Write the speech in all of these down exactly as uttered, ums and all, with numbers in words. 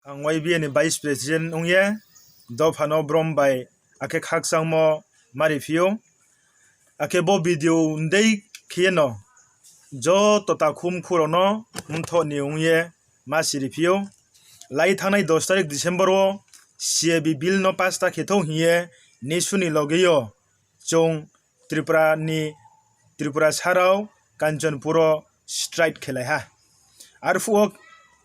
Ang Y B A ni Vice President ong ye dopha no brom bai akhe khakchangmo ma riphi ou. Akhe bo video ndei khe ye no joto takhu mkhu rao no mthoh ni ong ye ma si riphi ou. Lai thanngnai dos tarik December wo C A B bill no pass ta khe thou hing ye nisu ni loge yo chung Tripura ni, Tripurasa rao Kanchanpur wo strike khelai ha. Arphuh wo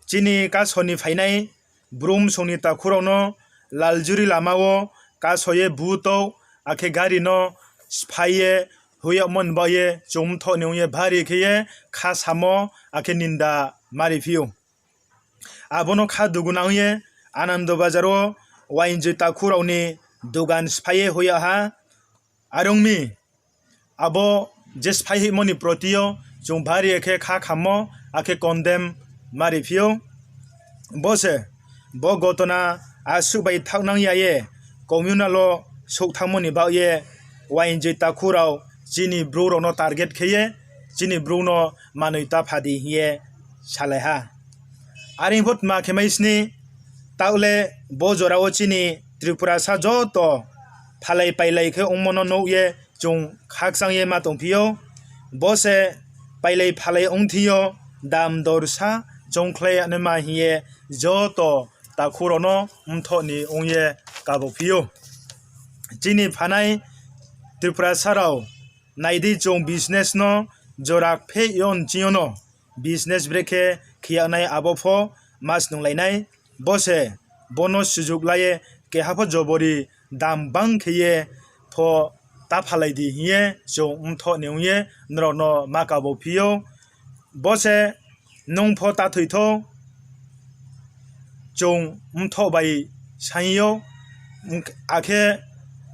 chini kaso ni phainai Bru msong ni takhu rao no Laljuri lama wo kaso ye butouh, akhe gari no sphái ye hoih yagmo ni baoh ye chung mthoh ni ong ye bari khe ye khasamo akhe ninda ma riphi ou. Abo no kha dugu nang ye Anando Bazar wo Y N J takhu rao ni dugan sphái ye hoih yag ha. Are ong mi, abo je sphái hoihmo ni proti yo chung bari khe kha khamo akhe condemn ma riphi ou. Bo se, bo gotona asuh bai thaohnang ya ye communal wo souhthangmo ni baoh ye Y N J takhu rao chini Bru rao no target khe ye chini Bru no manoi ta pha di hing ye salai ha. Are pho tma khe mai sni, taoh le bo jora wo chini Tripurasa joto phalai pailai khe ongmo no nuh ye chung khakchang ye ma tongphi ou. Bo se pailai phalai ong thing yo dam dorsa choungkhlai yag naima hing ye joto takhu rao no mthoh ni ong ye kabo phi ou. Chini phanai Tripurasa rao, nai di chung business no jora kpheh yo nching yo no business brekhe khe yag nai abo pho ma snunglai nai. Bo se, bo no sujuk la ye keha pho jobori dam bang khe ye pho ta phalai di hing ye chung mthoh ni ong ye nrao no ma kabo phi ou. Bo se nung pho ta thoi thou, chung mthoh bai saing ou, akhe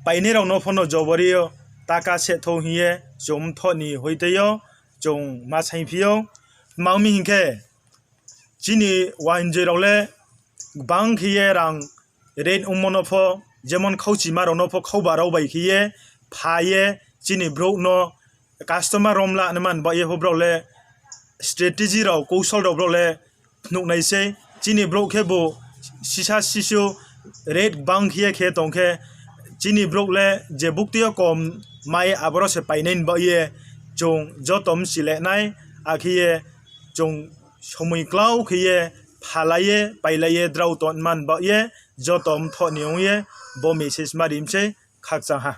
painai rao no pho no jobori yo ta ka se thou hing ye chung mthoh ni hoite yo chung ma saingphi ou. Tma ong mi hing khe, chini Y N J rao le gbang khe ye rang rate ongmo no pho, jemon khauchima rao no pho khauba rao bai khe ye pha ye chini brouh no customer rom la naima ni baoh ye pho brao le strategy rao, kousol rao brao le phnuh nai sei. Chini brouh khe bo sisa sisu rate gbang khe ye khe tong khe, chini brouh le je buktui yo kom mai aboro se painai ni baoh ye chung joto msi le nai, akhe ye chung somoi klau khe ye phalai ye pailai ye drao tongma ni baoh ye joto mthoh ni ong ye bo message ma ri mi sei, khakchang ha.